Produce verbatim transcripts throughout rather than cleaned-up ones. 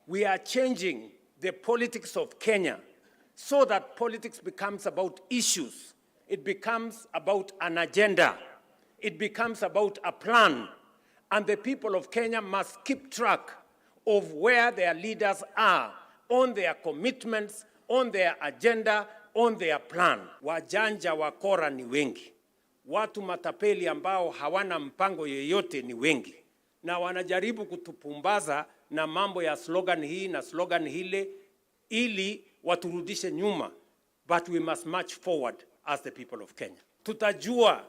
We are changing the politics of Kenya so that politics becomes about issues. It becomes about an agenda. It becomes about a plan. And the people of Kenya must keep track of where their leaders are on their commitments, on their agenda, on their plan. Wajanja wakora ni wengi. Watu matapeli ambao hawana mpango yeyote ni wengi. Na wanajaribu kutupumbaza na mambo ya slogan hii na slogan hile ili waturudishe nyuma. But we must march forward as the people of Kenya. Tutajua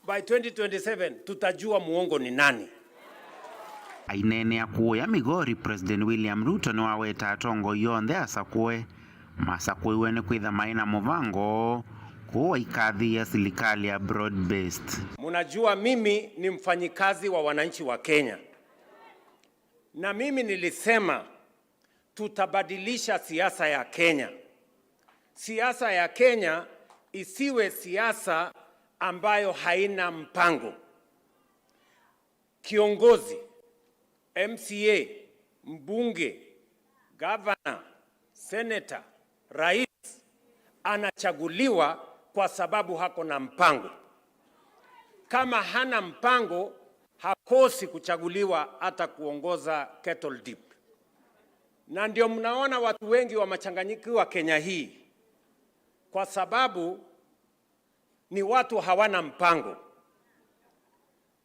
by twenty twenty-seven, tutajua muongo ni nani. Aineenea kũũya Migori, President William Ruto nĩwaweta atongoi onthe asakũe masakũiwe nĩ kwĩtha maĩ na mũvango kũu waikathĩĩa silikalĩ ya broad based. Munajua mimi ni mfanyikazi wa wananchi wa Kenya. Na mimi nilisema tutabadilisha siasa ya Kenya. Siasa ya Kenya isiwe siasa ambayo haina mpango. Kiongozi, M C A, mbunge, gavana, seneta, rais anachaguliwa kwa sababu hako na mpango. Kama hana mpango, hakosi kuchaguliwa hata kuongoza Kettle Deep. Na ndio mnaona watu wengi wamechanganyikiwa Kenya hii, kwa sababu ni watu hawana mpango.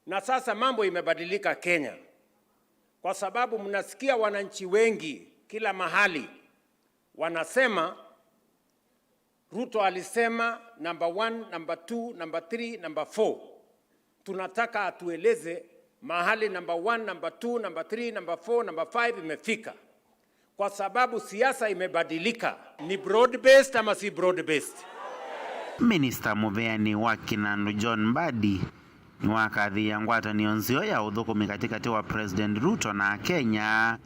Na sasa mambo imebadilika Kenya, kwa sababu mnasikia wananchi wengi kila mahali wanasema, "Ruto alisema number one, number two, number three, number four." Tunataka atueleze mahali number one, number two, number three, number four, number five imefika. Kwa sababu siasa imebadilika. Ni broad based ama si broad based? Minista mũveani wa kĩnandũ John Mbadi nĩwakathĩĩa ngwatanĩo nzeo ya ũthũkũmi katĩkatĩ wa President Ruto na Akenya,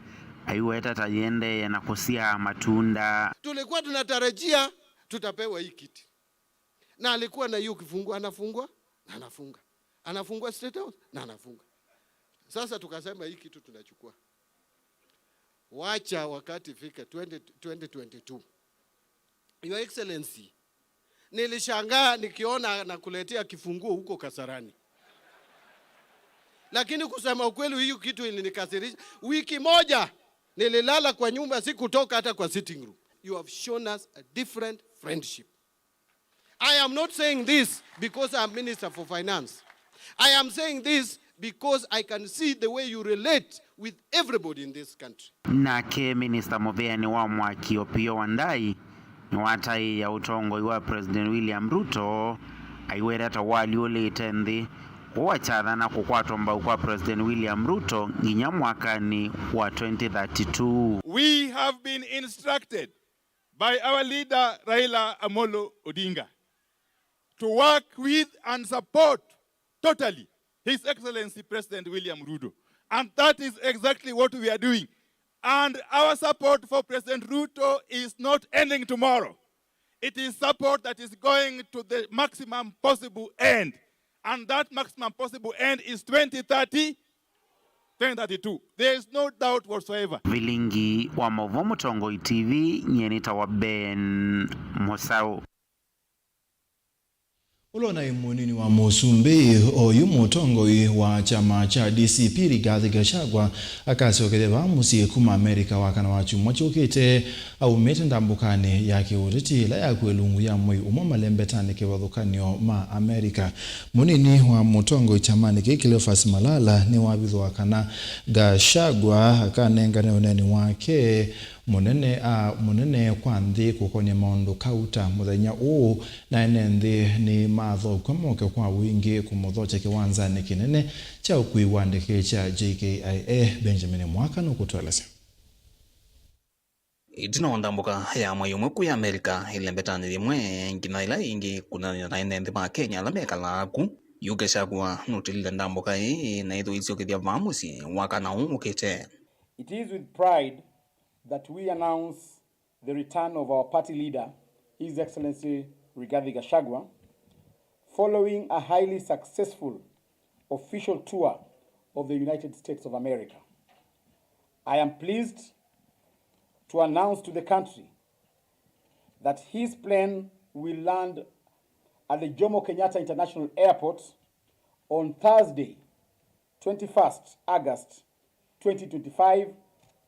aiweta ta yĩendeee na kũsyaa matunda. Tulikuwa tunatarajia tutapewa hii kiti. Na alikuwa na hiyo kifungu, anafungua, na anafunga. Anafungua State House, na anafunga. Sasa tukasema hii kitu tunachukua. Wacha wakati ifike twenty, twenty twenty-two. Your Excellency, nilishangaa nikiona nakuletea kifunguo huko Kasarani. Lakini kusema ukweli, hiyo kitu ilinikasirisha. Wiki moja nililala kwa nyumba, sikutoka hata kwa sitting room. You have shown us a different friendship. I am not saying this because I am Minister for Finance. I am saying this because I can see the way you relate with everybody in this country. Nake Minista mũveani wa mwaki Opiyo Wandayi nĩwataĩĩa ũtongoi wa President William Ruto, aiweta ta walyũlĩte nthĩ, kwoou akyathana kũkwatwa mbau kwa President William Ruto nginya mwakanĩ wa twenty thirty-two. We have been instructed by our leader Raila Amolo Odinga to work with and support totally His Excellency President William Ruto. And that is exactly what we are doing. And our support for President Ruto is not ending tomorrow. It is support that is going to the maximum possible end. And that maximum possible end is twenty thirty, twenty thirty-two. There is no doubt whatsoever. Vilingi wa maũvoo Mũtongoi T V, nyie nĩtawa Ben Mũsaũ. Ũla ũnaĩ mũnini wa mũsumbĩ, oyu mũtongoi wa kyama kya D C P Rigathi Gachagua akasyokethya vaa mũsyĩ kuma Amerika wakana wa kyumwa kyũkĩte, aumĩte ndambũkanĩ ya kĩũteti ĩla yakw'e ilungu ya mwei ũmwe malembetanĩ kĩvathũkany'o ma Amerika. Mũnini wa mũtongoi kyamanĩ kĩĩ Cleophas Malala nĩwavithũa kana Gachagua akanengane ũneeni wake mũnene, a, mũnene kwa nthĩ kũkony'a maũndũ kauta mũthenya ũũ, na ene nthĩ nĩmathokw'a moke kwa wingĩ kũmũthokya kĩwanzanĩ kĩnene kya ũkui wa ndeke kya J K I A. Benjamin Mwaka nũkũtũelesya. Ĩtina wa ndambũka ya mwai ũmwe kũya Amerika, ĩlembetanĩ yĩmwe nginya ĩla ĩngĩ kũneenany'a na ene nthĩ ma Kenya ala mekalaa ku, yu Gachagua nũtilile ndambũka ĩĩ na ĩthwa ĩsyokethya vaa mũsyĩ wakana ũũ ũkĩte. It is with pride that we announce the return of our party leader, His Excellency Rigathi Gachagua, following a highly successful official tour of the United States of America. I am pleased to announce to the country that his plane will land at the Jomo Kenyatta International Airport on Thursday, twenty-first August twenty twenty-five,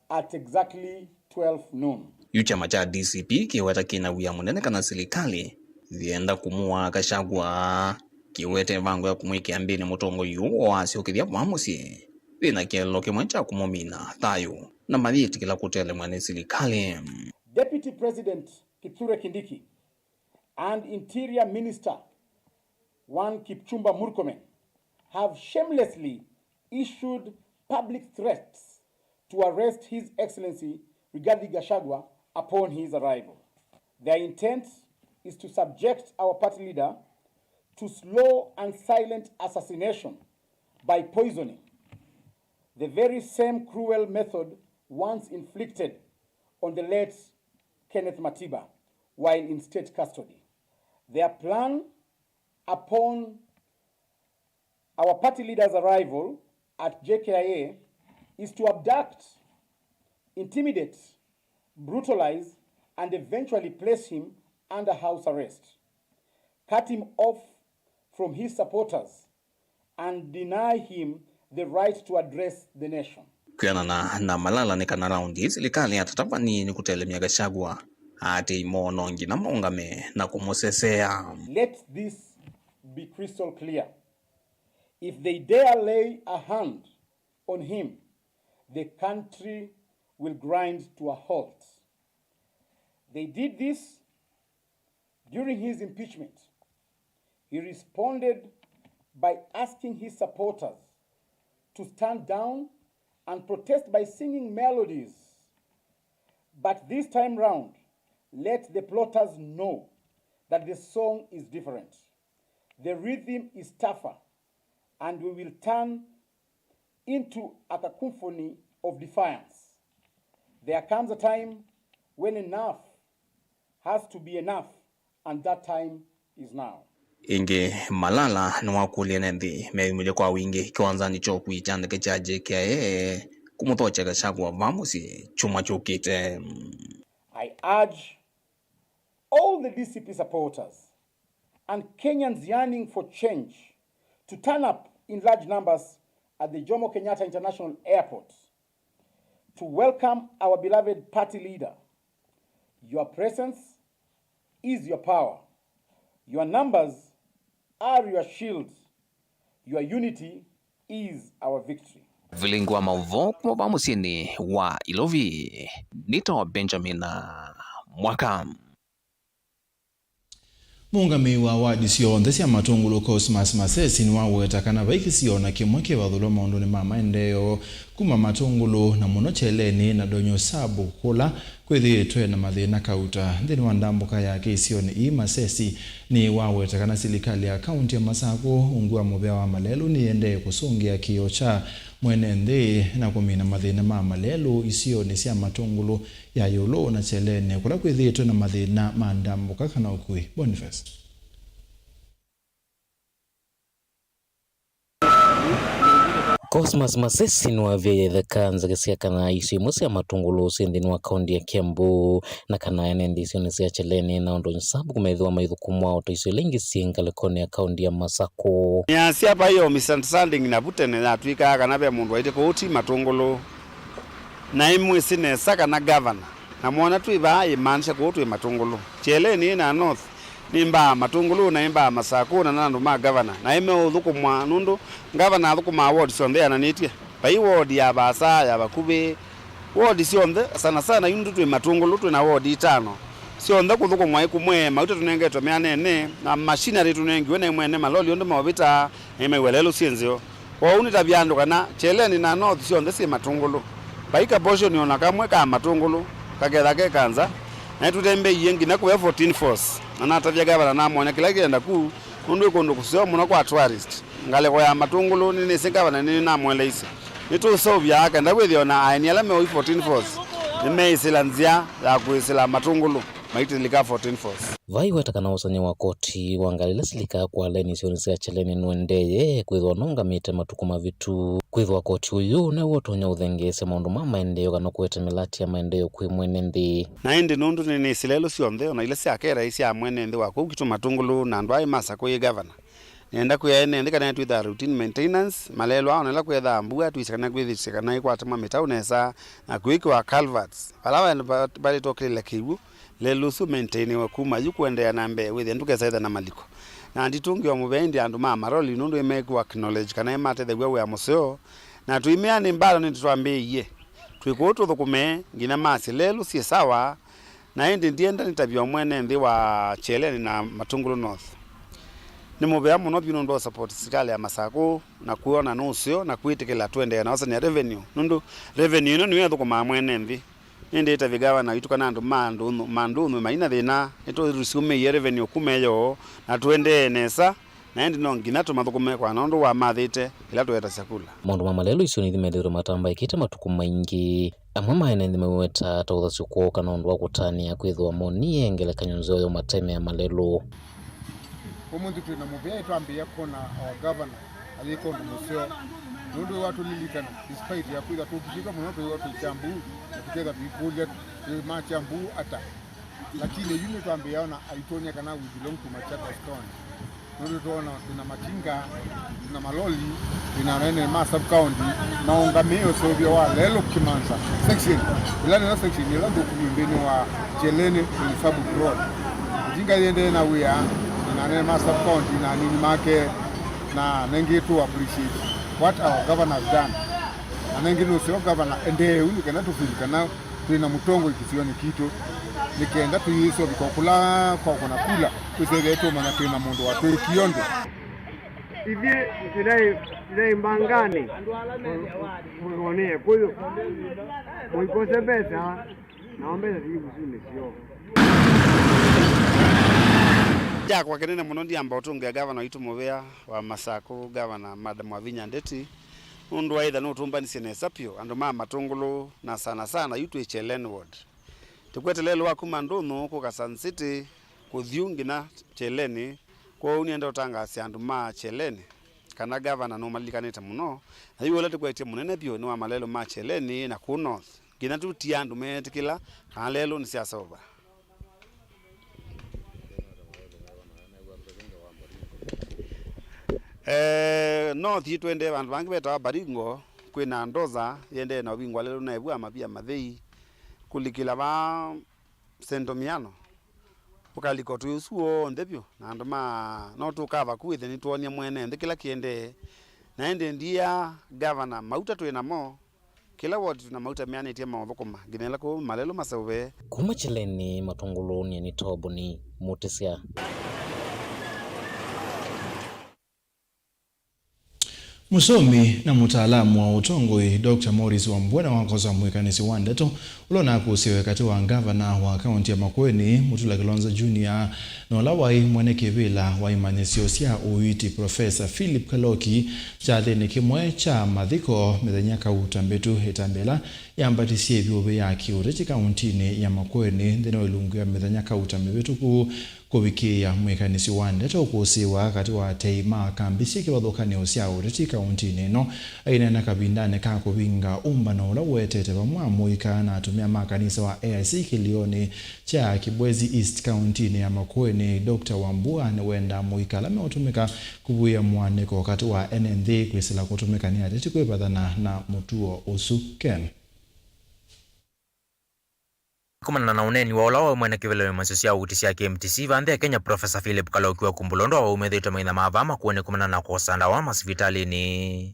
at exactly twelve noon. Yu kyama kya D C P kĩweta kĩna wia mũnene kana silikalĩ yĩenda kũmũaa Gachagua. Kĩweta ĩvango ya kũmwĩkĩa mbĩnĩ mũtongoi ũũ wasyokethya vaa mũsyĩ yĩna kĩeleelo kĩmwe kya kũmũmina thayũ, na mayĩtĩkĩla kũtelemw'a nĩ silikalĩ. Deputy President Kithure Kindiki and Interior Minister one Kipchumba Murkomen have shamelessly issued public threats to arrest His Excellency Rigathi Gachagua upon his arrival. Their intent is to subject our party leader to slow and silent assassination by poisoning, the very same cruel method once inflicted on the late Kenneth Matiba while in state custody. Their plan upon our party leader's arrival at J K I A is to abduct, intimidate, brutalize, and eventually place him under house arrest, cut him off from his supporters, and deny him the right to address the nation. Kwĩanana na Malala, nĩ kana raundi ĩĩ silikalĩ yatata vanini kũtelemya Gachagua, aatĩĩi moo no nginya maũngame na kũmũsesea. Let this be crystal clear. If they dare lay a hand on him, the country will grind to a halt. They did this during his impeachment. He responded by asking his supporters to stand down and protest by singing melodies. But this time round, let the plotters know that the song is different. The rhythm is tougher, and we will turn into a cacophony of defiance. There comes a time when enough has to be enough, and that time is now. Ĩngĩ, Malala nĩwakũlya ene nthĩ meyumĩlye kwa wingĩ kĩwanzanĩ kya ũkui kya ndeke kya J K I A kũmũthokya Gachagua vaa mũsyĩ kyumwa kyũkĩte. I urge all the D C P supporters and Kenyans yearning for change to turn up in large numbers at the Jomo Kenyatta International Airport to welcome our beloved party leader. Your presence is your power. Your numbers are your shield. Your unity is our victory. Vilingi wa maũvoo kuma vaa mũsyĩnĩ wa Ilovi, nĩtawa Benjamin Mwaka. Mũũngamĩi wa wadi syonthe sya Matũngũlũ, Cosmas Masesi, nĩwaweta kana vai kĩsio o na kĩmwe kĩvathũlwa maũndũnĩ ma maendeeo kuma Matũngũlũ, na mũno Kyeleni na Donyo Sub, kũla kwĩthĩĩtwe na mathĩna kauta. Nthĩnĩ wa ndambũka yake isionĩ ii, Masesi nĩwaweta kana silikalĩ ya kaunti ya Masakũ, ungu wa mũvea wa malelũ, nĩyĩendee kũsũngĩa kĩĩo kya mwene nthĩ na kũmina mathĩna ma malelũ isionĩ sya Matũngũlũ ya ĩũlũ na Kyeleni, kũla kwĩthĩĩtwe na mathĩna ma ndambũka kana ũkui. Boniface. Cosmas Masesi nĩwavĩie ĩtheka nzeke sya kana isio imwe sya Matũngũlũ syĩ nthĩnĩ wa kaunti ya Kiambu, na kana ene nthĩ isionĩ sya Kyeleni na Donyo Sub kũmethĩwa maithũkũmwa o ta isio ila ingĩ syĩ ngalĩkonĩ ya kaunti ya Masakũ. Nĩasya vai o misunderstanding navu tene yatw'ĩkaa kana ve mũndũ waĩtye kũu ti Matũngũlũ. Na ĩmwĩsĩ nesa kana gavana, na mwona twĩ vaa, ĩmaanisha kũu twĩ Matũngũlũ. Kyeleni na North, nĩ mbaa Matũngũlũ, na ĩ mbaa Masakũ, na na andũ ma gavana, na ĩmeũthũkũmwa, nũndũ gavana athũkũmaa ward syonthe yananĩtye. Vai ward ya vaasa, ya vakuvĩ, ward syonthe, sana sana yu nĩtũ twĩ Matũngũlũ, twĩ na ward itano. Syonthe kũthũkũmwa ĩ kũmwe, mauta tũnengetwe mĩanene, na machinery tũnengiwe nĩ mwene maloli ũndũ maũvĩtaa, na imaiwa lelũ syĩ nzeo. Kwoou nĩtavya andũ kana Kyeleni na North syonthe syĩ Matũngũlũ. Vai ka portion o na kamwe ka Matũngũlũ kaketha ke ka nza. Na nĩtũtembeie nginya kũya fourteen Falls, na natavya gavana namwony'a kĩla kĩenda ku, nũndũ ĩ kũndũ kũseo mũno kwa tourist. Ngalĩko ya Matũngũlũ nĩnĩsĩ gavana nĩnamũeleisye. Nĩtũũseũvya kenda wĩthĩe o na aeni ala meũi fourteen Falls nĩmeĩsĩla nzĩa ya kwĩsĩla Matũngũlũ maitĩlĩka fourteen Falls. Vaiweta kana ũsany'a wa koti wa ngalĩ ila silikaa kwa leni isionĩ sya Kyeleni nũendee kwĩthĩwa nũngamĩte matukũ mavĩtu. Kwĩthĩwa koti ũyũ nĩw'o ũtonya ũthengeesya maũndũ ma maendeeo kana kũete mĩlati ya maendeeo kwĩ mwene nthĩ. Na ĩndĩ nũndũ nĩnĩsĩ lelũ syonthe, o na ila sya kera, sya mwene nthĩ wa kũu Kitũ Matũngũlũ na andũ aĩ ma Sakũ yĩ gavana, nĩenda kwĩa ene nthĩ kana nĩtwĩthaa routine maintenance, malelũ aa, o na ĩla kwĩthaa mbua, twĩsĩ kana kwĩthĩsya kana ĩkwatemwa mĩtaũ nesa na kwĩkĩwa culverts. Vala va-, va-, valĩtwe kĩlĩla kĩw'ũ, lelũ ũsu ũmaintainiwe kuma yu kũendeea na mbee, wĩthĩe ndũkesa ĩthe na maliko. Na nditũngĩwa mũvea ĩndĩ andũ ma maloli, nũndũ ĩmekwĩwa acknowledge kana ĩmatethew'a wĩa mũseo, na tũimea nĩ mbalo nĩndĩ twambĩĩie. Twĩ kũũ tũthũkũme nginya masye lelũ syĩ sawa, na ĩndĩ ndienda nĩtavye o mwene nthĩ wa Kyeleni na Matũngũlũ North. Nĩ mũvea mũno vyũ nũndũ wa support silikali ya Masakũ na kwona nĩ ũseo na kwĩtĩkĩla tũendee na ũsany'a revenue, nũndũ revenue ĩno nĩyo ĩthũkũmaa mwene nthĩ. Nĩndĩtavye gavana witũ kana andũ ma Ndũnyũ, ma Ndũnyũ maina thĩna, nĩtũsiumĩie revenue kuma ĩyoo na tũendee nesa, na ĩndĩ no nginya tũmathũkũme kwa nũndũ wamathĩte ĩla tũetasya kula. Maũndũ ma malelũ isionĩ ithi methĩĩtwe matambaĩkĩte matukũ maingĩ. Amwe ma ene nthĩ maiweta ta ũthasyo kwoo kana ũndũ wa kũtanĩa kwĩthĩwa monie ngelekany'o nzeo ya ũmatemea malelũ. Ũmũnthĩ twĩ na mũvea twambĩĩa kwona our governor ayĩka ũndũ mũseo, nũndũ watũlilikana despite ya kwĩtha tũkĩsĩka mũno, twĩwa twĩ Kyambu na tũketha tũikũlya twĩ ma Kyambu ata, lakini yu nĩtwambĩĩa ona aitwonia kana we belong to Machakos County, nũndũ twoona twĩ na matinga, twĩ na maloli, twĩ na anene ma sub county maũngamĩe ũseũvyo wa lelũ Kĩmanza section, ĩla nĩyo section ĩla nthũku vyũ nthĩnĩ wa Kyeleni Sub Road. Ĩtinga yĩendee na wĩa na anene ma sub county na anini make, na nengĩ tũ appreciate what our governor has done. Na nengĩ nũseo governor endee ũu nĩ kenda tũfeel kana twĩ na mũtongoi kĩsionĩ kitũ, nĩ kenda tũyĩsovika kũla kwa kũna kula, twĩsethee tũmanya twĩ na mũndũ wa twĩ kĩonthe. Ithyĩ tũnaĩ, tũnaĩ mbanganĩ, mũikonee kũyũ, mũikose mbesa. Nao mbesa syĩ ivusũnĩ syoo. Yakwa kĩnene mũno, ndiamba ũtũngĩa gavana witũ mũvea wa Masakũ, Gavana Madam Wavinya Ndeti, nũndũ wa ĩtha nũtũmbanisye nesa vyũ andũ ma Matũngũlũ, na sana sana yu twĩ Kyeleni ward. Tũkwete lelũ wa kuma Ndũnyũ kũka Sun City kũthi ũ nginya Kyeleni. Kwoou nĩenda ũtangaasya andũ ma Kyeleni kana gavana nũmalilikanĩte mũno, na yu ũla tũkwetye mũnene vyũ nĩ wa malelũ ma Kyeleni na kũu North. Nginya tũtie andũ meetĩkĩla kana lelũ nĩsyasova. Eh, North twendee vandũ vangĩ vetawa Baringo, kwĩna ndoza yendee na ũvingwa lelũ na ĩvu ya mavia mathei kũlikĩla vaa Sento Miano. Ũkalika ũtũĩ ũsu w'onthe vyũ, na andũ ma no tũkava ku ĩthe nĩtwonie mwene nthĩ kĩla kĩendee. Na ĩndĩ ndia gavana mauta twĩ namo, kĩla woti twĩ na mauta meanĩtye maũthũkũma nginya ĩla kũu malelũ maseũve. Kuma Kyeleni Matũngũlũnĩ nĩ Toboni Mũtĩsya. Mũsomi na mũtaalamu wa ũtongoi, Doctor Maurice Wambua nĩwakosoa mwĩkanĩsyo wa ndeto ũla ũnakũsĩwe katĩ wa ngavana wa kaũntĩ ya Makueni, Mutula Kilonzo Junior, na ũla waĩ mwene kĩvĩla wa imanyĩsyo sya ũiiti, Professor Philip Kaloki, kyathĩnĩ kĩmwe kya mathiko mĩthenya kauta mbĩtu, ĩtambya ĩla yambatisye ĩvyũvĩ ya kĩũteti kaũntĩnĩ ya Makueni nthĩnĩ wa ĩlungu ya mĩthenya kauta mĩvĩtũku. Kũvikĩĩa mwĩkanĩsyo wa ndeto ũkũsĩĩwa katĩ wa atei ma kambĩ syĩ kĩvathũkany'o sya ũteti kaũntĩnĩ ĩno. Aineena kavindanĩ ka kũvinga ũmbano ũla ũetete vamwe amũika na atumĩa ma kanisa wa A I C kĩlĩonĩ kya Kibwezi East kaũntĩnĩ ya Makueni, Doctor Wambua nĩwendaa amũika ala meũtũmĩka kũvuĩa mũanĩko katĩ wa ene nthĩ kwĩsĩla kũtũmĩka nĩ ateti kwĩvathana na mũtuo ũsu. Ken. Kumana na ũneeni wa ũla waĩ mwene kĩvĩla wa imanyĩsyo sya ũiiti sya K M T C vaa nthĩ ya Kenya, Professor Philip Kaloki wa Kumbulondwa waumĩthĩtwe maitha ma vaa Makueni kumana na kwosa ndawa masivitalĩnĩ,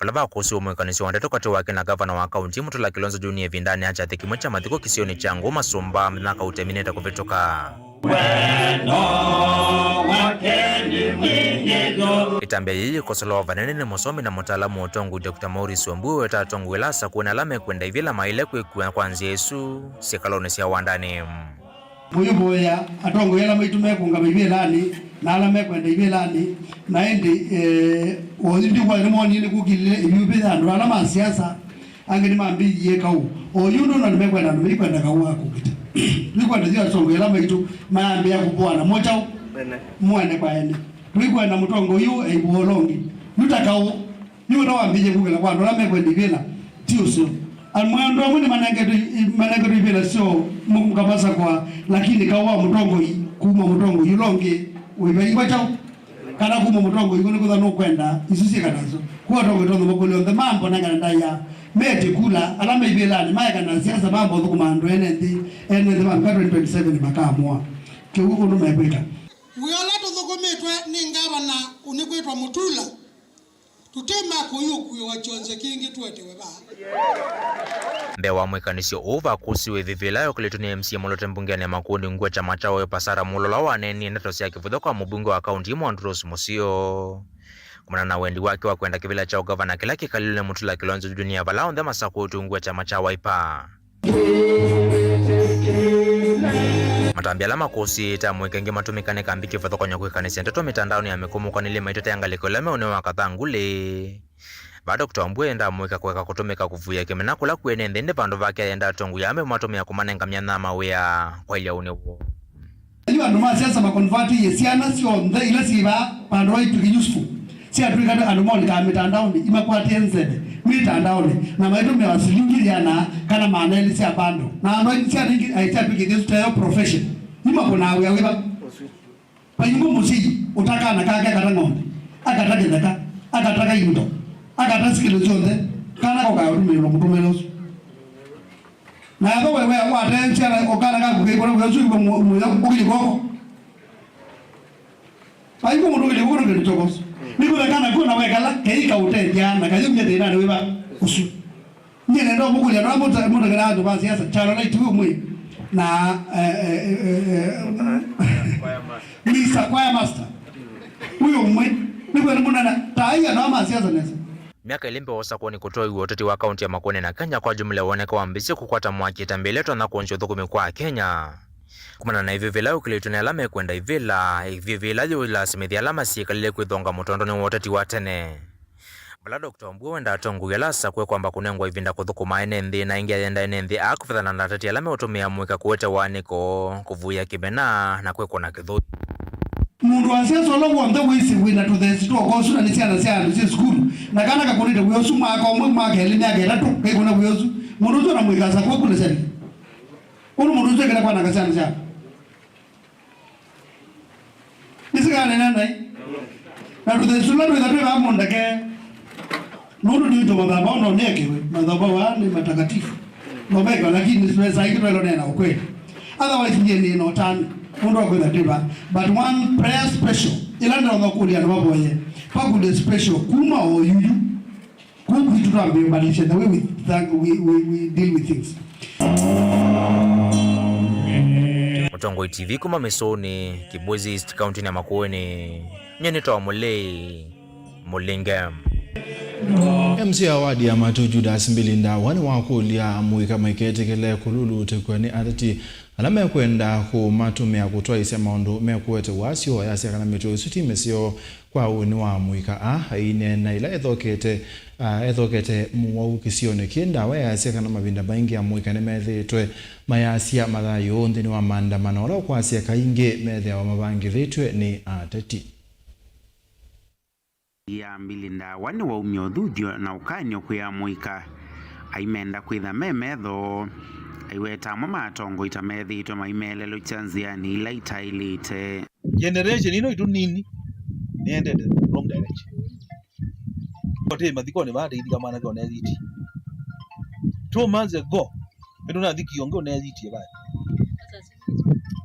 vala vakũsĩwe mwĩkanĩsyo wa ndeto katĩ wake na gavana wa kaunti Mutula Kilonzo Junior ĩvindanĩ ya kyathĩ kĩmwe kya mathiko kĩsionĩ kya Ngũũ Masũmba mĩthenya kauta ĩminĩte kũvĩtũka. Wendo wake nĩ mwingĩ vyũ. Ĩtambya yĩĩ yĩkosolowa vanene nĩ mũsomi na mũtaalamu wa ũtongoi, Doctor Maurice Wambua, weta atongoi ala asakũe na ala mekwenda ivĩla maĩle kwĩkua kwa nzĩa ĩsu syĩkalonĩ sya wandanĩ. Mũyũvoya atongoi ala maitũ mekũngama ivĩlanĩ na ala mekwenda ivĩlanĩ, na ĩndĩ, eh, oyu ndikwona nĩmonie nĩkũkilile ĩvyũvĩ ya andũ ala ma siasa, angĩ nĩmambĩie kaũ. Oyu ndona nĩmekwenda andũ maikwenda kaũ wa kũkita. Nĩkwenda yu atongoi ala maitũ mayambĩĩa kũvũana mo kyaũ? Ene. Mo ene kwa ene. Tũikwenda mũtongoi ũyũ eivũa ũla ũngĩ. Yu ta kaũ. Yu ũla wambĩĩe kũkĩla kwa andũ ala mekwenda ivĩla ti ũseo. Andũ, andũ amwe nĩmanengetwe, manengetwe ivĩla syoo mũ-, mũkavasakwa, lakini kaũ wa mũtongoi kuma mũtongoi ũla ũngĩ ũivaingwa kyaũ? Kana kuma mũtongoi ũngĩ nĩkwĩthwa nũkwenda isu syĩka nasyo. Kwa atongoi tonthe makũlyo onthe mamba ũnengane ndaĩa, mete kula, ala me ivĩlanĩ maekana siasa mamba ũthũkũma andũ ene nthĩ, ene nthĩ mavika twenty twenty-seven makamũa kĩu ũndũ mekwĩka. Wĩa ũla tũthũkũmĩtwe nĩ ngavana ũnĩkwĩtwa Mutula, tũte ma kũyũkuĩwa kyonze kĩngĩ tũetewe vaa. Mbee wa mwĩkanĩsyo ũũ, vakusiwe ĩvĩvĩla yokĩlĩtwe nĩ M C A mũlote mbungenĩ ya Makueni ungu wa kyama kya Wiper Sarah Mulola waneenie ndeto sya kĩvũtho kwa mũmbunge wa kaunti ĩmwe Andrew Rose Musio. Kumana na wendi wake wa kwenda kĩvĩla kya ũgavana kĩla kĩkalilwe nĩ Mutula Kilonzo Junior vala onthe masakũĩtwe ungu wa kyama kya Wiper. Matambya ala makũsĩĩte amũika aingĩ matũmĩka nĩ kambi kĩvathũkany'o kwĩkanĩsya ndeto mĩtandaonĩ ya mĩkũmũkanĩlye maitete ya ngalĩko ĩla meũnĩwa wa kathangulĩ. Va Doctor Wambua enda amũika kũeka kũtũmĩka kũvuĩa kĩmena kũla kwĩ ene nthĩ ĩndĩ vandũ vake ayenda atongoi aa meũmatũmĩa kũmanenga myanya ya mawĩa kwaĩlya ũnĩ woo. Yu andũ ma siasa makonvatĩie syana syonthe ila syĩ vaa vandũ va ituĩke useful, syatw'ĩka andũ maũlikaa mĩtandaonĩ, imakwatĩe nzeve mĩtandaonĩ, na maitũmĩawa silingi yĩana kana maana elĩ sya vandũ. Na andũ aingĩ, syana ingĩ aĩ syatw'ĩkĩthye ũsu tayo profession. Imakũnaa wĩa wĩva? Vaingũ mũsyai ũta kana kake akata ng'ombe, akata kĩtheka, akata kaindo, akata sikĩlo syonthe, kana kokaa ũtũmĩĩlwa mũtũmĩle ũsu. Na ethwa we, we watee syana o kana kaku keikũna wĩa ũsu ĩkwa mũyo ũkĩlĩ kwoko. Vaingũ mũndũ ũkĩlĩ kwoko nĩ kĩndũ kyokosu. Nĩkwĩthwa kana kwona wekala keika ũtethya na kayumya thĩnanĩ wĩva ũsu. Nyie nenda ũmũkũlya andũ ala mũte-, mũteng'enaa andũ ma siasa, kyalo na ituĩ ũmwe na, eh, eh, eh, eh, Mister Choir Master. Ũyũ ũmwe nĩkwenda mũnana ta ai andũ ala ma siasa nesa. Myaka ĩlĩ mbee wa ũsakũani kũtwaiw'a, ũteti wa kaunti ya Makueni na Kenya kwa jumla woneka wambĩĩsye kũkwata mwaki ĩtambya ĩla ĩtonya kũonzya ũthũkũmi kwa Akenya. Kumana na ĩvĩvĩla yũkĩlĩtwe nĩ ala mekwenda ivĩla, ĩvĩvĩla yĩũlasimĩthya ala masyĩkalile kwĩthonga mũtondonĩ wa ũteti wa tene. Vala Doctor Wambua wenda atongoi ala asakũe kwamba kũnengwa ĩvinda kũthũkũma ene nthĩ, na ĩngĩ ayenda ene nthĩ aa kũvethana na ateti ala meũtũmĩa mũika kũete wanĩko, kũvuĩa kĩmena, na kwĩkũna kĩthũi. Mũndũ wa siasa ũla w'onthe wĩsĩ wĩ na tũthesi twokosu na nĩ syana sya andũ syĩ sukulu, na kana kakũnĩte wĩa ũsu mwaka ũmwe, mwaka elĩ, myaka ĩtatũ, kaikũna wĩa ũsu, mũndũ ũsu ona mũika asakũe kula syana. Ũndũ mũndũ ũsu ekĩte kwananga syana sya andũ. Nĩsĩkanena naĩ. Na tũthesi tũla twĩtha twĩ vaa mũndeke. Nũndũ nĩwĩtũ mathamba ona ũnekewe. Mathamba waa nĩ matakatifu. No mekwa, lakini saa ingĩ twelo nena ukweli. Otherwise, nyie nĩ na ũtanu. Nũndũ wa kwĩtha twĩ vaa. But one prayer special. Ĩla ndĩona kũlya andũ mavoye. Pakunde special. Kuma o yuyu. Kũu kwitũ twambĩĩe ũbadilisha the way we, thank, we, we, we deal with things. Mũtongoi T V kuma Mĩsũnĩ, Kibwezi East, kaunti ya Makueni. Nyie nĩtawa Mũlei Mũlinge. M C A wa wadi ya Matu Judas Mbili Ndawa nĩwakũlya amũika maiketĩkĩle kũlulutĩkw'a nĩ ateti ala mekwenda kũmatũmĩa kũtwaĩĩsya maũndũ mekũete wasyo, ayasya kana mĩtuo ĩsu ti mĩseo kwa ũnĩ wa amũika aa. Aineena ĩla ethokete, ah, ethokete mũwau kĩsionĩ kĩĩ, Ndawa ayasya kana mavinda maingĩ amũika nĩmethĩĩtwe mayasya mathayũ nthĩnĩ wa maandamano ala ũkwasya kaingĩ methĩawa mavangĩthĩtw'e nĩ ateti. Ya Mbili Ndawa nĩwaumya ũthuthyo na ũkany'o kwĩ amũika aimenda kwĩtha me metho, aiweta amwe ma atongoi ta methĩĩtwe maimelelũkya nzĩanĩ ila itaĩlĩte. Generation ĩno itũ nini nĩendete wrong direction. Ote mathikonĩ vaa teithika mwanake onethiti. Two months ago, nĩtũnathikie ũngĩ ũnethitie vaa.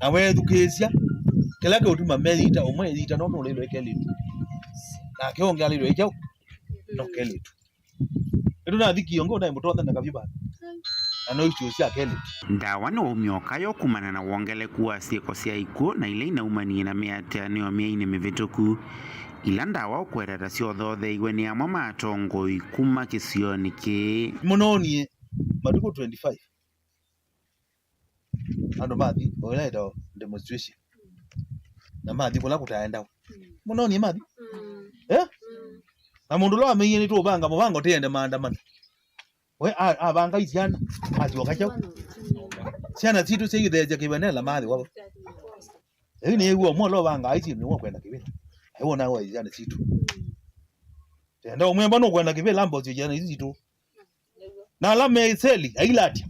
Na weethukĩĩsya, kĩla kĩũtuma meyita, ũmwe eyita nũndũ ũleilwe kelĩtu. Nake ũngĩ aleilwe kyaũ? No kelĩtu. Nĩtũnathikie ũngĩ ũnaĩ mũtothe na kavyũ vaa. Na no icio sya kelĩtu. Ndawa nĩwaumya ũkayo kumana na wongeleku wa syĩko sya ikw'ũ na ila inaumanie na mĩatĩanĩo myainĩ mĩvĩtũku, ila Ndawa ũkweta ta syothotheiwe nĩ amwe ma atongoi kuma kĩsionĩ kĩĩ. Mũnoonie matukũ twenty-five. Andũ mathi, o ĩla ĩtawa demonstration. Na mathi kũla kũtaendawa. Mũnoonie mathi? Eh? Na mũndũ ũla wameiye nĩtũũvanga mũvango tĩende maandamano. We a-, avanga isyana, asyoka kyaũ? Syana sitũ syaithetya kĩvenela mathi wavo. Ĩu nĩ w'o ũmwe ũla ũvangaa isi nĩ wa kwenda kĩvĩla. Ai wona wa syana sitũ. Tenda ũmwemba nũkwenda kĩvĩla mbosi syana isu sitũ. Na ala me seli, ailatya.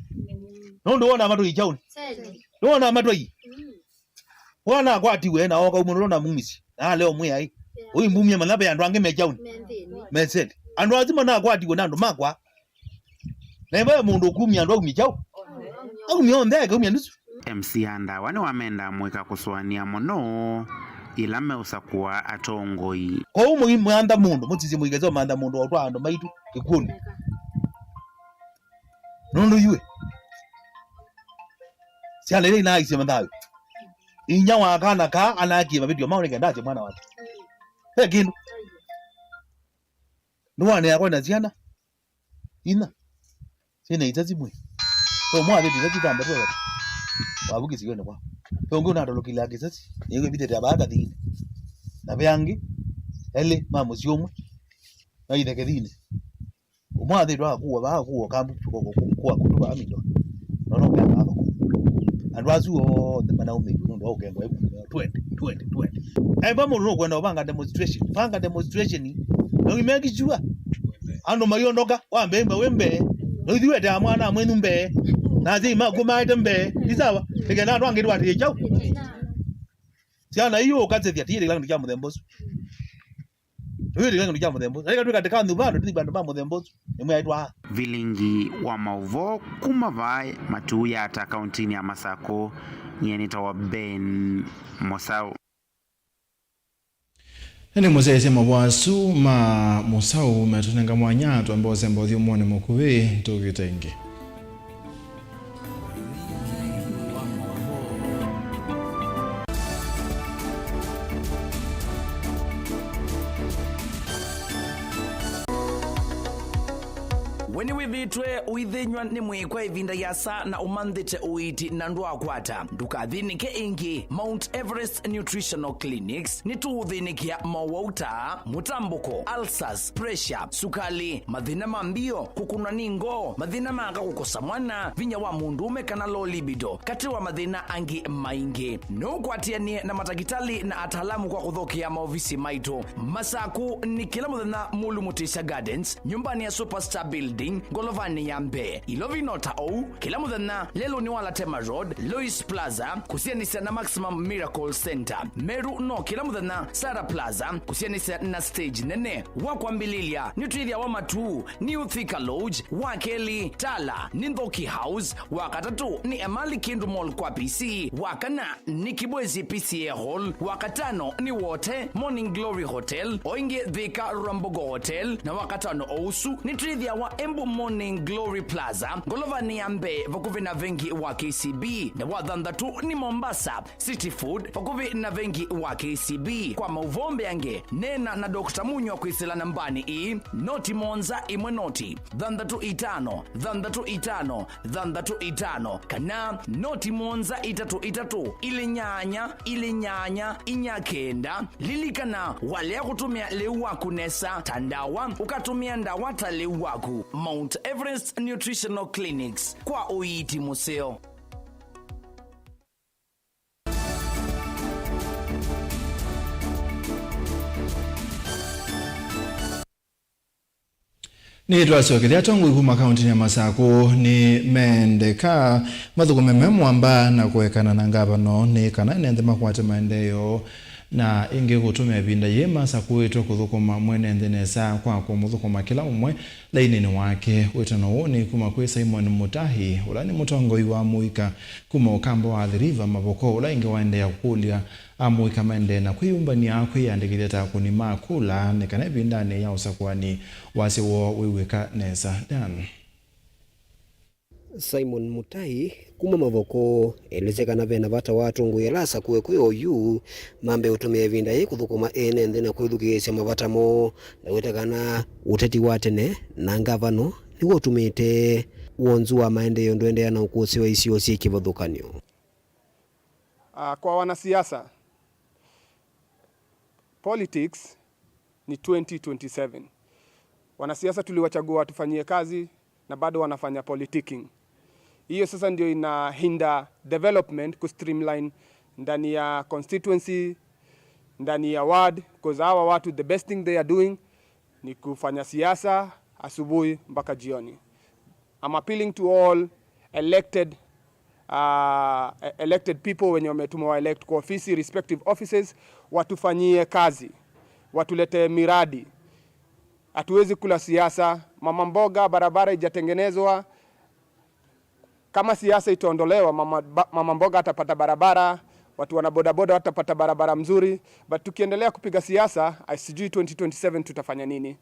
Nũndũ wona matwai kyaũnĩ. Nũwona matwai. Wana akwatiwe na oka umũnũlo na mumisi. Na leo mwĩ ai. Ũimbumia mana ve andũ angĩ me kyaũnĩ. Me seli. Andũ asu manakwatiwe na andũ makwa. Na ĩmwe mũndũ ũkumya andũ aumye kyaũ? Aumye onthe, akaumya nusu. M C a Ndawa nĩwamenda amũika kũsũanĩa mũno yĩla meũsakũa atongoi. Kwoou mũimantha mũndũ, mũsisye mũikese ũmantha mũndũ wa ũtwaa andũ maitũ kĩkw'ũnĩ. Nũndũ iwe syana ila inaaisye mathayũ, inya wa kana kaa anaakie mavĩtyo maũ nĩkenda asye mwana wake. Ve kĩndũ. Nĩwanĩa kwenda syana. Inya. Syĩna isasi mwĩ. So mwathĩte isasi thanthatũ wavukĩsiwe nĩ kwa. Ve ũngĩ ũnatolokile kĩsasi. Nĩwĩvithĩte avaa kathiinĩ. Na ve angĩ elĩ ma mũsyĩ ũmwe. Maithe kĩthiinĩ. Ũmwe athĩtwe akuwa vaa, akuwa kambu, kwa kutuva amito. Nono mea mavako. Andũ asu onthe manaumĩtwe nũndũ wa ũkengwa ĩvu. Twenty, twenty, twenty. Aimba mũndũ nũkwenda ũvanga demonstration. Vanga demonstration. Na ũimeki sure. Andũ maiondoka, wambe imba wĩ mbee. Na ithuĩ wetea mwana mwenyu mbee. Na asyai maku maete mbee. Ni sawa. Nĩkenda andũ angĩ twatĩe kyaũ. Syana iyo ũkasethya tiĩte kĩla kĩndũ kya mũthemba ũsu. Tũyĩte kĩla kĩndũ kya mũthemba ũsu. Naika twĩka tĩkanyu vandũ tũthi vandũ ma mũthemba ũsu. Nĩmwe aitwa. Vilingi wa maũvoo kuma vaa Matuya ta kauntinĩ ya Masakũ, nyie nĩtawa Ben Mosau. Nĩ mũsyaĩĩsya mavoo asu ma Mũsaũ metũnenga mwanya twambe ũsemba ũthyũmũonĩ mũkuvĩ tũkĩte ĩngĩ. We nĩwĩvĩtwe ũithĩnyw'a nĩ mwĩĩ kwa ĩvinda yasa na ũmanthĩte ũiiti na ndwakwata? Ndũkathĩnĩke ĩngĩ. Mount Everest Nutritional Clinics nĩtũũthĩnĩkĩa mowau ta mũtambũko, ulcers, pressure, sukali, mathĩna ma mbio, kũkũnwa nĩ ngoo, mathĩna ma aka kũkosa mwana, vinya wa mũndũũme kana low libido, katĩ wa mathĩna angĩ maingĩ. No ũkwatĩanĩe na matakĩtalĩ na ataalamu kwa kũthokea maovisi maitũ. Masakũ nĩ kĩla mũthenya Mulu Mutisya Gardens, nyũmbanĩ ya Superstar Building, ngolovanĩ ya mbee. Ilovi no ta ũu, kĩla mũthenya lelũnĩ wa Latema Road, Lois Plaza, kũsianĩsya na Maximum Miracle Center. Meru no kĩla mũthenya Sara Plaza, kũsianĩsya na stage nene. Wa kwambĩlĩlya, nĩtwĩthĩawa Matuu, New Thika Lodge, wa kelĩ, Tala, nĩ Nthoki House, wa katatũ, nĩ Emali Kindu Mall kwa P C, wa kana, nĩ Kibwezi P C A Hall, wa katano nĩ Wote Morning Glory Hotel, o ĩngĩ Thika Rwambogo Hotel, na wa katano o ũsu nĩtwĩthĩawa Embu Morning Glory Plaza, ngolovanĩ ya mbee vakuvĩ na vengi wa K C B, na wa thanthatũ nĩ Mombasa City Food, vakuvĩ na vengi wa K C B. Kwa maũvoo mbeange, neena na Doctor Munywa kwĩsĩla nambanĩ ĩĩ, noti mũonza ĩmwe noti, thanthatũ itano, thanthatũ itano, thanthatũ itano, kana noti mũonza itatũ itatũ, ilĩ nyanya, ilĩ nyanya, inya kenda. Lilikana, walea kũtũmĩa lĩu waku nesa ta ndawa, ũkatũmĩa ndawa ta lĩu waku. Mount Everest Nutritional Clinics, kwa ũiiti mũseo. Nĩtwasyokeethya atongoi kuma kauntinĩ ya Masakũ nĩmendeka mathũkũme me mwamba na kũekana na ngavano nĩ kana ene nthĩ makwate maendeeo na ĩngĩ kũtũmĩa ĩvinda yĩĩ masakũĩtwe kũthũkũma mwene nthĩ nesa kwa kũmũthũkũma kĩla ũmwe lainĩnĩ wake. Wĩtano ũũ nĩ kuma kwĩ Simon Mutahi, ũla nĩ mũtongoi wa mũika kuma ũkamba wa Athi River Mavoko, ũla ĩngĩ waendeea kũkũlya amũika maendee na kwĩyũmbany'a kwĩyandĩkĩthya ta akũni ma kũla nĩ kana ĩvindanĩ ya ũsakũani wasya woo wĩw'ĩka nesa. Dan. Simon Mutai kuma Mavoko elesya kana ve na vata wa atongoi ala asakũe kwĩ oyu mambe ũtũmĩa ĩvinda yĩĩ kũthũkũma ene nthĩ na kwĩthukĩĩsya mavata moo, na wĩta kana ũteti wa tene na ngavano nĩw'o ũtumĩte wonzu wa maendeeo ndũendeea na ũkũsĩ wa isio syĩ kĩvathũkany'o. Ah, kwa wanasiasa, politics ni twenty twenty-seven. Wanasiasa tuliwachagua watufanyie kazi na bado wanafanya politicking. Hiyo sasa ndio ina hinder development ku streamline ndani ya constituency, ndani ya ward, 'cause hawa watu, the best thing they are doing ni kufanya siasa asubuhi mpaka jioni. I'm appealing to all elected, uh, e-, elected people wenye wametumwa wa elect kwa ofisi, respective offices, watufanyie kazi, watulete miradi. Hatuwezi kula siasa. Mama mboga, barabara ijatengenezwa, kama siasa itaondolewa, mama, ba-, mama mboga atapata barabara, watu wana bodaboda watapata barabara mzuri, but tukiendelea kupiga siasa, I sijui twenty twenty-seven tutafanya nini.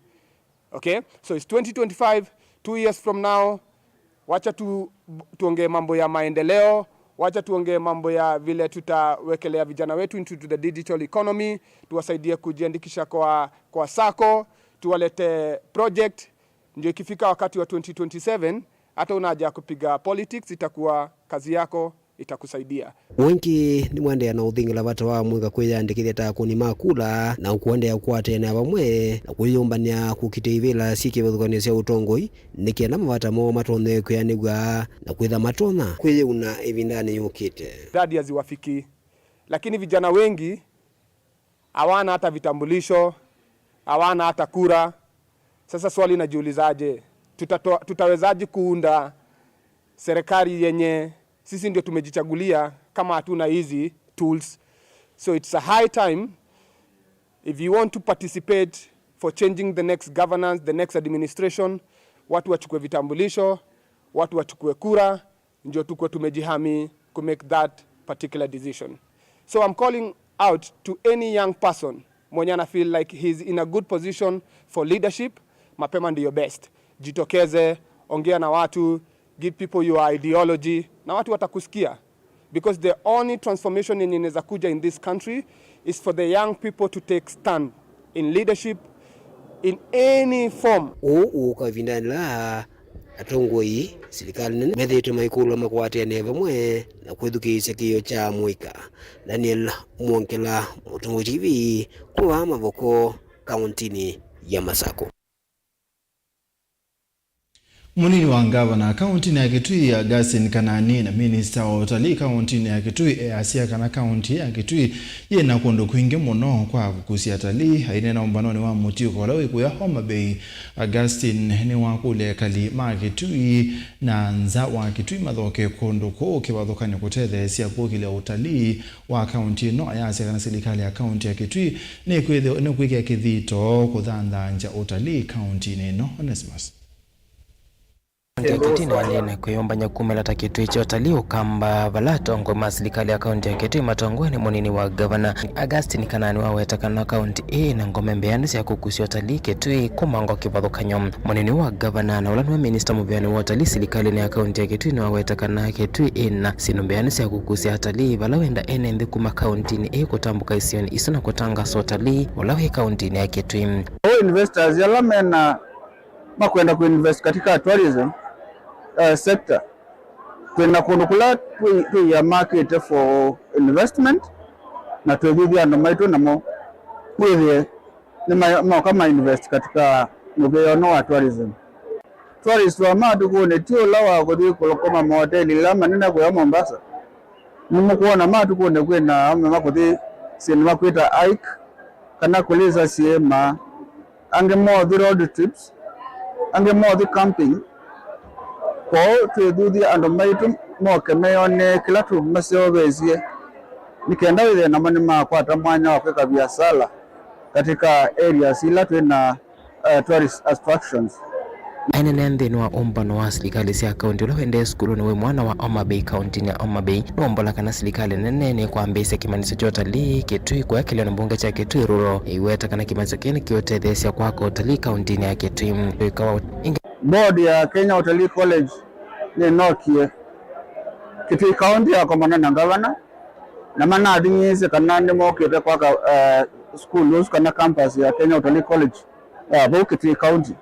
Okay? So it's twenty twenty-five, two years from now, wacha tu, tuongee mambo ya maendeleo, wacha tuongee mambo ya vile tutawekelea vijana wetu into the digital economy, tuwasaidie kujiandikisha kwa, kwa sacco, tuwalete project, ndio ikifika wakati wa twenty twenty-seven, hata una haja ya kupiga politics, itakuwa kazi yako, itakusaidia. Ũngĩ nĩmwendeea na ũthingĩla vata wa mũika kwĩyandĩkĩthya ta akũni ma kula na kũendeea kũkwatĩanĩa vamwe na kwĩyũmbany'a kũkitĩa ivĩla syĩ kĩvathũkany'o sya ũtongoi, nĩ kenda mavata moo matonye kwĩanĩw'a na kwĩtha matonya kwĩyĩuna ĩvindanĩ yũkĩte. Idadi haziwafikii, lakini vijana wengi hawana hata vitambulisho, hawana hata kura. Sasa swali najiulizaje, tutatoa, tutawezaje kuunda serikali yenye sisi ndio tumejichagulia kama hatuna hizi tools? So it's a high time, if you want to participate for changing the next governance, the next administration, watu wachukue vitambulisho, watu wachukue kura, ndio tukuwe tumejihami ku make that particular decision. So I'm calling out to any young person mwenye ana feel like he's in a good position for leadership, mapema ndiyo best. Jitokeze, ongea na watu, give people your ideology, na watu watakusikia. Because the only transformation yenye inaweza kuja in this country is for the young people to take stand in leadership in any form. Ũu ũũka ĩvindanĩ la atongoi silikalĩ nene methĩĩtwe maikũlwa makwatanĩe vamwe na kwĩthukĩĩsya kĩĩo kya mũika. Daniel Mwongela, Mũtongoi T V, kuma Mavoko, kauntinĩ ya Masakũ. Mũnini wa ngavana kauntinĩ ya Kitui, Augustine Kanani, na minista wa ũtalii kauntinĩ ya Kitui easya kana kaunti ya Kitui yĩ na kũndũ kwingĩ mũno kwa kũkusya atalii. Aineena ũmbanonĩ wa mũtiũko ũla wĩ kũya Homa Bay, Augustine nĩwakũlya ekali ma Kitui na nza wa Kitui mathoke kũndũ kũu kĩvathũkany'o kũtetheesya kũkĩlya ũtalii wa kaunti ĩno. Ayasya kana silikalĩ ya kaunti ya Kitui nĩkwĩthĩwa nĩkwĩkĩa kĩthito kũthanthanzya ũtalii kauntinĩ ĩno. Onesmus. Kaunti ya Kitui nĩyaendee na kwĩyũmbany'a kumĩla ta kĩtũĩ kya ũtalii ũkamba, vala atongoi ma silikalĩ ya kaunti ya Kitui matongoew'e nĩ mũnini wa ngavana Augustine Kanani waweta kana kaunti ĩĩ na ngome mbeanĩ sya kũkusya ũtalii Kitui kuma ngo kĩvathũkany'o. Mũnini wa ngavana na ũla nĩwe minista mũveani wa ũtalii silikalĩnĩ ya kaunti ya Kitui nĩwaweta kana Kitui ĩna syĩndũ mbeanĩ sya kũkusya atalii, vala wenda ene nthĩ kuma kauntinĩ ĩĩ kũtambũka isionĩ isu na kũtangasa ũtalii ũla wĩ kauntinĩ ya Kitui. All investors ala mena makwenda kuinvest katika tourism, uh, sector, twĩna kũndũ kũla twĩ- twĩia market for investment, na twĩthithia andũ maitũ namo wĩthĩe nĩ ma- moka ma invest katika mũvĩa ũno wa tourism. Tourist wa matukũnĩ ti ũla wa kũthi kũkoma mahoteli ĩla manene kũya Mombasa. Nĩmũkwona matukũnĩ kwĩna amwe makũthi syĩndũ makwĩta hike kana kũlĩsa syĩĩma, angĩ mothi road trips, angĩ mothi camping. Kwoou twĩthuthye andũ maitũ moke meyonee kĩla tũmaseũvĩsye, nĩ kenda wĩthĩe namo nĩmakwata mwanya wa kwĩka viasala katika areas ila twĩna uh, tourist attractions. Ainenea nthĩnĩ wa ũmbano wa silikalĩ sya kaunti ũla wendee sukulunĩ wĩ mwana wa Homa Bay kauntinĩ ya Homa Bay, nũmbola kana silikalĩ nene nĩkwambĩĩsya kĩmanyĩsyo kya ũtalii Kitui kũya kĩlĩonĩ mbunge kya Kitui Rural. Ĩiweta kana kĩmanyĩsyo kĩĩ nĩkĩũtetheesya kwaka ũtalii kauntinĩ ya Kitui. Ĩngĩ, Board ya Kenya Utalii College nĩnokie Kitui County yakomana na ngavana, na manathing'ĩĩsye kana nĩmokĩte kwaka uh, sukulu ũsu kana campus ya Kenya Utalii College uh, vau Kitui County.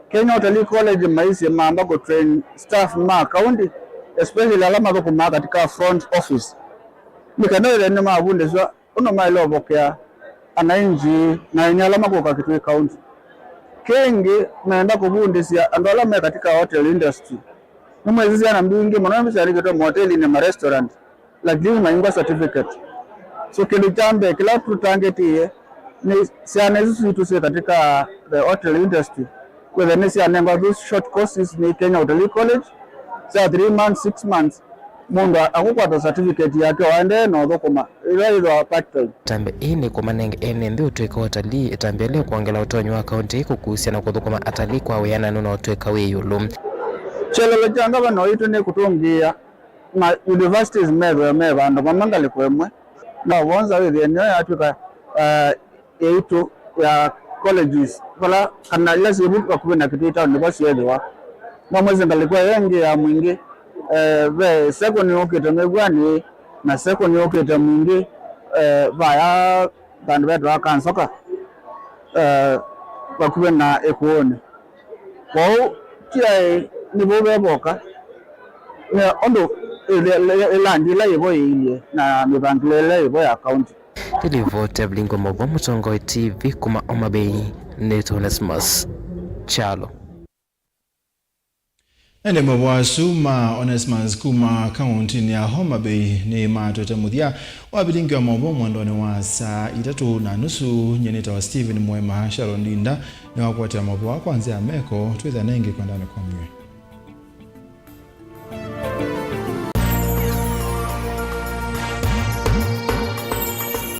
Kenya Utalii College maisye mamba kũtrain staff ma county, especially ala mathũkũmaa katika front office, nĩ kana wĩthĩe nĩmavundĩswa ũndũ maĩle ũvokea ananchi na ene ala makũka Kitui County. Kĩngĩ, meenda kũvundĩsya andũ ala me katika hotel industry Nĩmwĩsĩ syana mbingĩ mũno syandĩkĩtwe mahotelinĩ, ma restaurant, lakini maingwa certificate. So kĩndũ kya mbee kĩla tũtangĩtie nĩ syana isu sitũ syĩ katika the hotel industry, wĩthe nĩ syanengwa those short courses nĩ Kenya Hotel College, sya three months, six months, mũndũ akũkwata certificate yake waendee na ũthũkũma ĩla yĩthĩwa part time. Ĩtambya ĩĩ nĩ kũmanenge ene nthĩ ũtw'ĩka wa ũtalii, ĩtambya ĩla ĩkwongela ũtonyi wa kaũntĩ ĩĩ kũkusya na kũthũkũma atalii kwa wĩananu na ũtw'ĩka wĩ ĩũlũ. Kyelelo kya ngavana witũ nĩ kũtũngĩĩa ma universities methĩwe me vandũ vamwe ngalĩko ĩmwe. Na vonza wĩthĩe nĩyo yatw'ĩka, uh, yaitũ ya colleges, vala kana ila syĩ vu vakuvĩ na Kitui Town nĩvo syethĩwa. No mwĩsĩ ngalĩko ĩyo ĩngĩ ya Mwingĩ, eh, ve second yũkĩte Mĩvwani, na second yũkĩte Mwingĩ, eh, vaya vandũ vetawa Kanzoka, eh, vakuvĩ na Ĩkũũnĩ. Kwoou T I A nĩ vau vevoka, nĩ ũndũ ĩlandi ĩla yĩvo yĩilyĩ na mĩvangĩlo ĩla yĩvo ya kaunti. Nĩ livoti ya Vilingi wa Mauvoo, Mũtongoi T V kuma Homa Bay, nĩtwa Onesmus Kyalo. Ene maũvoo asu ma Onesmus kuma kauntinĩ ya Homa Bay nĩ matwete mũthya wa Vilingi wa Mauvoo mwendonĩ wa saa itatũ na nusu. Nyie nĩtawa Stephen Mwema. Sharon Linda nĩwakwatĩa maũvoo kwa nzĩa ya meko. Twĩthĩane ĩngĩ kwendanĩ kwa mwĩĩ.